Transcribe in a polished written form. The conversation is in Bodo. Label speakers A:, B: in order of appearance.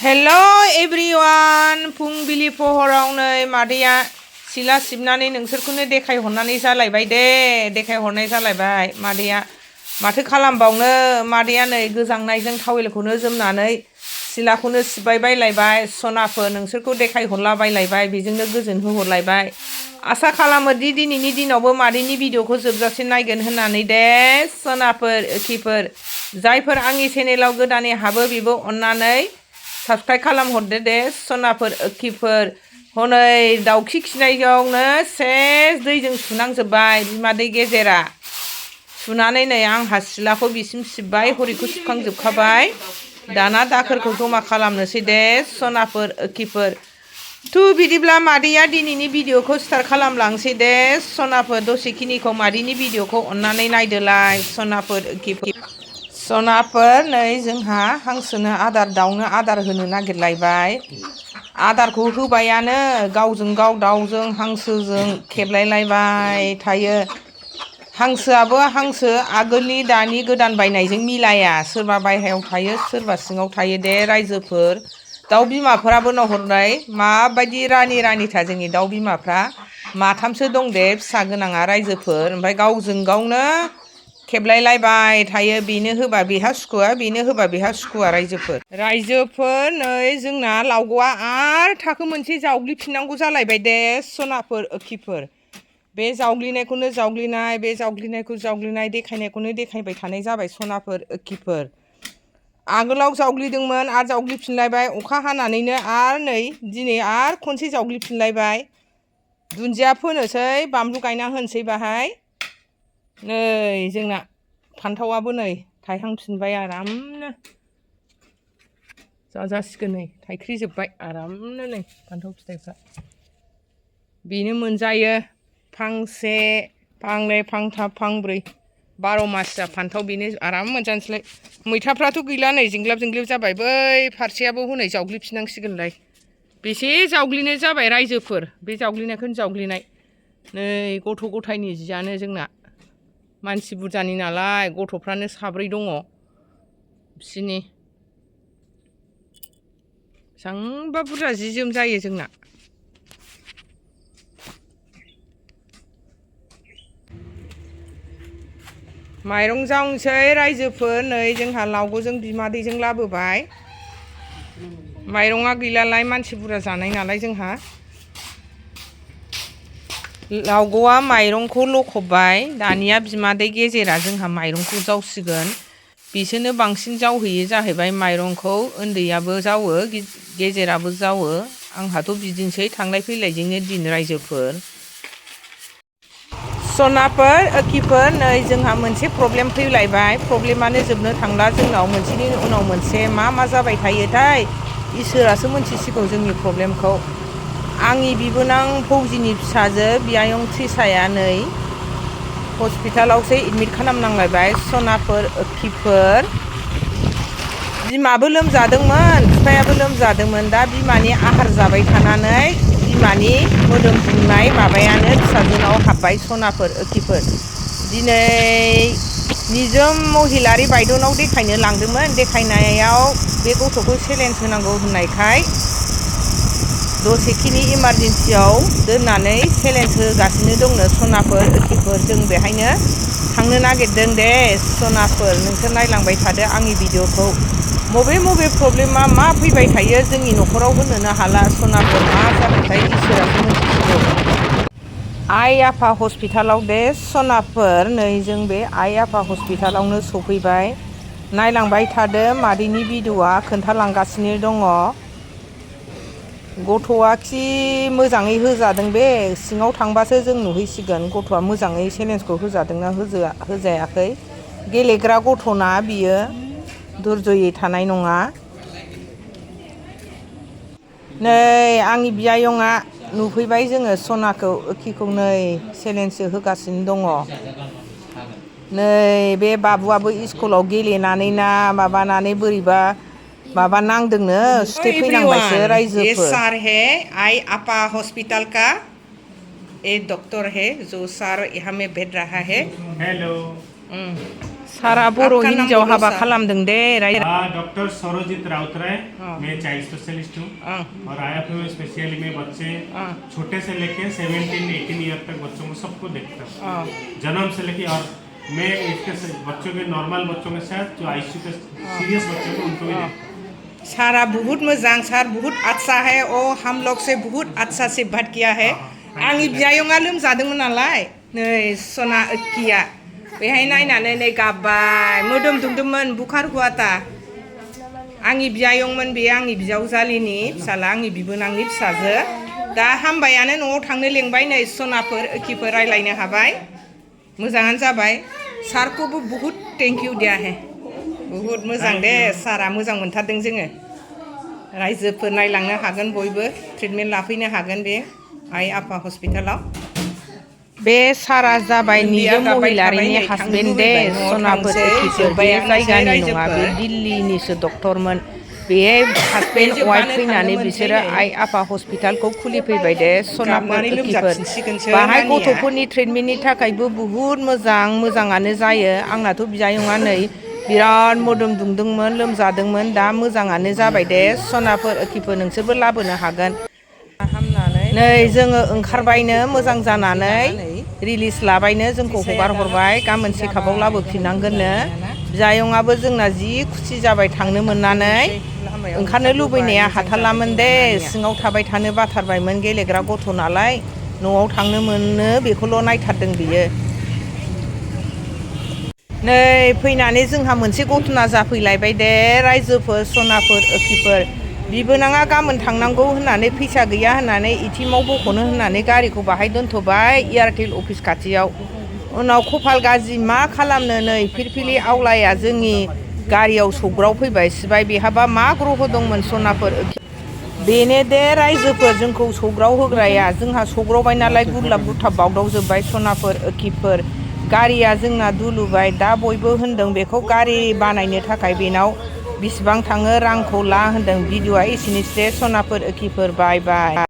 A: हेलो एभ्रिवान फुंबिलि पहराव नै मादैया सिला सिबनानै नोंसोरखौनो देखायहरनानै जालायबाय दे देखायहरनाय जालायबाय मादैया माथो खालामबावनो मादैया नै गोजांनायजों टावेलखौनो जोमनानै सिलाखौनो सिबबाय बायलायबाय सनाफोर नोंसोरखौ देखायहरला बायलायबाय बेजोंनो गोजोन होहरलायबाय आसा खालामो दि दिनैनि दिनावबो मादैनि भिडिअखौ जोबजासे नायगोन होननानै दे सनाफोर ओखिफोर जायफोर आंनि चेनेलाव गोदानै हाबो बेबो अन्नानै साबस्क्राइब खालामहरदो दे सनाफोर ओखिफोर हनै दाउखि खिनायावनो सेस दैजों सुनांजोब्बाय बिमादै गेजेरा सुनानै नै आंहा सिलाखौ बिसिम सिबबाय हरिखौ सिबखांजोबखाबाय दाना दाखोरखौ जमा खालामनोसै दे सनाफोर ओखिफोर तु बिदिब्ला मादैया दिनैनि भिडिअखौ स्टार्ट खालामलांसै दे सनाफोर दसेखिनिखौ मादैनि भिडिअखौ अन्नानै नायदोलाय सनाफोर ओखिफोर सनाफोर नै जोंहा हांसोनो आदार दाउनो आदार होनो नागिरलायबाय आदारखौ होबायानो गावजों गाव दाउजों हांसोजों खेबलायलायबाय थायो हांसोआबो हांसो आगोलनि दानि गोदान बायनायजों मिलाया सोरबा बायह्रायाव थायो सोरबा सिङाव थायो दे रायजोफोर दाउ बिमाफोराबो नहरनाय माबायदि रानिथा जोंनि दाउ बिमाफ्रा माथामसो दं दे फिसा गोनाङा रायजोफोर ओमफ्राय गावजों गावनो खेबलायलायबाय थायो बेनो होबा बेहा सुखुवा बेनो होबा बेहा सुखुवा रायजोफोर नै जोंना लावग'आ आरो थाखो मोनसे जावग्लिफिननांगौ जालायबाय दे सनाफोर ओखिफोर बे जावग्लिनायखौनो जावग्लिनाय बे जावग्लिनायखौ जावग्लिनाय देखायनायखौनो देखायबाय थानाय जाबाय सनाफोर ओखिफोर आगोलाव जावग्लिदोंमोन आरो जावग्लिफिनलायबाय अखा हानानैनो आरो नै दिनै आरो खनसे जावग्लिफिनलायबाय दुन्दिया फोनोसै बानलु गायना होनोसै बाहाय नै जोंना फान्थावाबो नै थायहांफिनबाय आरामनो जाजासिगोन नै थाइख्रिजोब्बाय आरामनो नै फान्थाव फिथाइफ्रा बेनो मोनजायो फांसे फांनै फांथाम फांब्रै 12 मासया फान्थाव बेनो आराम मोनजानोसैलाय मैथाफ्राथ' गैला नै जिंग्लाब जिंग्लिब जाबाय बै फारसेयाबो हनै जावग्लिफिननांसिगोनलाय बेसे जावग्लिनाय जाबाय रायजोफोर बे जावग्लिनायखौनो जावग्लिनाय नै गथ' गथायनि जियानो जोंना मानसि बुरजानि नालाय गथ'फ्रानो 7 दङ बिसिनि बेसेबांबा बुरजा जि जोम जायो जोंना माइरं जावनोसै रायजोफोर नै जोंहा लावग'जों बिमादैजों लाबोबाय माइरङा गैलालाय मानसि बुरजा जानाय नालाय जोंहा लावग'आ माइरंखौ लखबबाय दानिया बिमादै गेजेरा जोंहा माइरंखौ जावसिगोन बिसोरनो बांसिन जावहैयो जाहैबाय माइरंखौ उन्दैयाबो जावो गेजेराबो जावो आंहाथ' बिदिनोसै थांलाय फैलायजोंनो दिन रायजोफोर सनाफोर ओखिफोर नै जोंहा मोनसे प्रब्लेम फैलायबाय प्रब्लेमानो जोबनो थांला जोंनाव मोनसेनि उनाव मोनसे मा जाबाय थायोथाय इसोरासो मोनथिसिगौ जोंनि प्रब्लेमखौ आंनि बिबोनां फौजिनि फिसाजो बियायं थ्रिसाया नै हस्पिटालावसो एडमिट खालामनांलायबाय सनाफोर ओखिफोर बिमाबो लोमजादोंमोन बिफायाबो लोमजादोंमोन दा बिमानि आहार जाबाय थानानै बिमानि मोदोम बुंनाय माबायानो फिसाजोनाव हाबबाय सनाफोर ओखिफोर दिनै निजोम महिलारि बायद'नाव देखायनो लांदोंमोन देखायनायाव बे गथ'खौ सेलेन्स होनांगौ होननायखाय दसेखिनि इमारजेन्सियाव दोननानै सेलेन्स होगासिनो दंनो सनाफोर ओखिफोर जों बेहायनो थांनो नागिरदों दे सनाफोर नोंसोर नायलांबाय थादो आंनि भिडिअखौ मबे प्रब्लेमा मा फैबाय थायो जोंनि न'खराव होनोनो हाला सनाफोर मा जाबायथाय इसोरासो मोनथिसिगौ आइ आफा हस्पिटालाव दे सनाफोर नै जों बे आइ आफा हस्पिटालावनो सफैबाय नायलांबाय थादो मादैनि भिडिअआ खोन्थालांगासिनो दङ गथ'आ खि मोजाङै होजादों बे सिङाव थांबासो जों नुहैसिगोन गथ'आ मोजाङै सेलेन्सखौ होजादोंना होजायाखै गेलेग्रा गथ'ना बियो धुरजयै थानाय नङा नै आंनि बियायंआ नुफैबाय जोङो सनाखौ ओखिखौ नै सेलेन्ससो होगासिनो दङ नै बे बाबुआबो स्कुलाव गेलेनानै ना माबानानै बोरैबा माबा नांदोंनो सुथे फैनांबायसो रायजोफोर सार है आई आपा हॉस्पिटल का एक डॉक्टर है जो सर यहाँ में बैठ रहा है हेलो सारा बर' हिन्जाव हाबा खालामदों दे
B: डॉक्टर सौरजीत राउतराय मैं चाइल्ड स्पेशलिस्ट हूँ और आईएएफए में स्पेशली मैं बच्चे छोटे से लेके 17-18 ईयर तक बच्चों को सबको देखता हूँ जन्म से लेके और मैं इसके बच्चों के नॉर्मल बच्चों के साथ जो आईसीयू के सीरियस बच्चों को उनको भी देखता हूँ।
A: सारा बहुत मजां सार बहुत अच्छा है और हम लोग से बहुत अच्छा से बात किया है आंनि बियायंगा लोमजादोंमोन नालाय नै सना किया बेहाय नायनानै नै गाबबाय मोदोम दुंदोंमोन बुखार हुआता आंनि बियायंमोन बे आंनि बिजावजालिनि फिसाला आंनि बिबोनांनि फिसाजो दा हामबायानो न'आव थांनो लेंबाय नै सनाफोर ओखिफोर रायलायनो हाबाय मोजाङानो जाबाय सारखौबो बहुत थेंक इउ दिया है बहुत मोजां दे सारा मोजां मोनथारदों जोङो रायजोफोर नायलांनो हागोन बयबो ट्रिटमेन्ट लाफैनो हागोन बे आइ आफा हस्पिटालाव बे सारा जाबाय निजोम महिलारिनि हासबेन्ड दे सनाफोर ओखिफोर बे जायगानि नङा बे दिल्लीनिसो डक्टरमोन बे हासबेन्ड वाइफ फैनानै बिसोरो आइ आफा हस्पिटालखौ खुलिफैबाय दे सनाफोर ओखिफोर बाहाय गथ'फोरनि ट्रिटमेन्टनि थाखायबो बुहुत मोजाङानो जायो आंनाथ' बिजायंआ नै बिराद मोदोम दुंदोंमोन लोमजादोंमोन दा मोजाङानो जाबाय दे सनाफोर ओखिफोर नोंसोरबो लाबोनो हागोन नै जोङो ओंखारबायनो मोजां जानानै रिलिज लाबायनो जोंखौ हगार हरबाय गाबोन चेकआपआव लाबोफिननांगोननो बिजायंआबो जोंना जि खुसि जाबाय थांनो मोननानै ओंखारनो लुबैनाया हाथारलामोन दे सिङाव थाबाय थानो बाथारबायमोन गेलेग्रा गथ' नालाय न'आव थांनो मोनो बेखौल' नायथारदों बियो नै फैनानै जोंहा मोनसे घटना जाफैलायबाय दे रायजोफोर सनाफोर ओखिफोर बिबोनाङा गाबोन थांनांगौ होननानै फैसा गैया होननानै एटिएमआव बख'नो होननानै गारिखौ बाहाय दोनथ'बाय एयारटेल अफिस खाथियाव उनाव खपाल गाज्रि मा खालामनो नै फिरफिलि आवलाया जोंनि गारियाव सौग्राव फैबाय सिबाय बेहाबा मा ग्रह दंमोन सनाफोर बेनो दे रायजोफोर जोंखौ सौग्राव होग्राया जोंहा सौग्रावबाय नालाय गुरलाब गुरथाब बावदावजोब्बाय सनाफोर ओखिफोर गारिया जोंना दुलुबाय दा बयबो होनदों बेखौ गारि बानायनो थाखाय बेनाव बिसिबां थाङो रांखौ ला होनदों भिडिअ'आ एसेनोसै सनाफोर ओखिफोर बाय बाय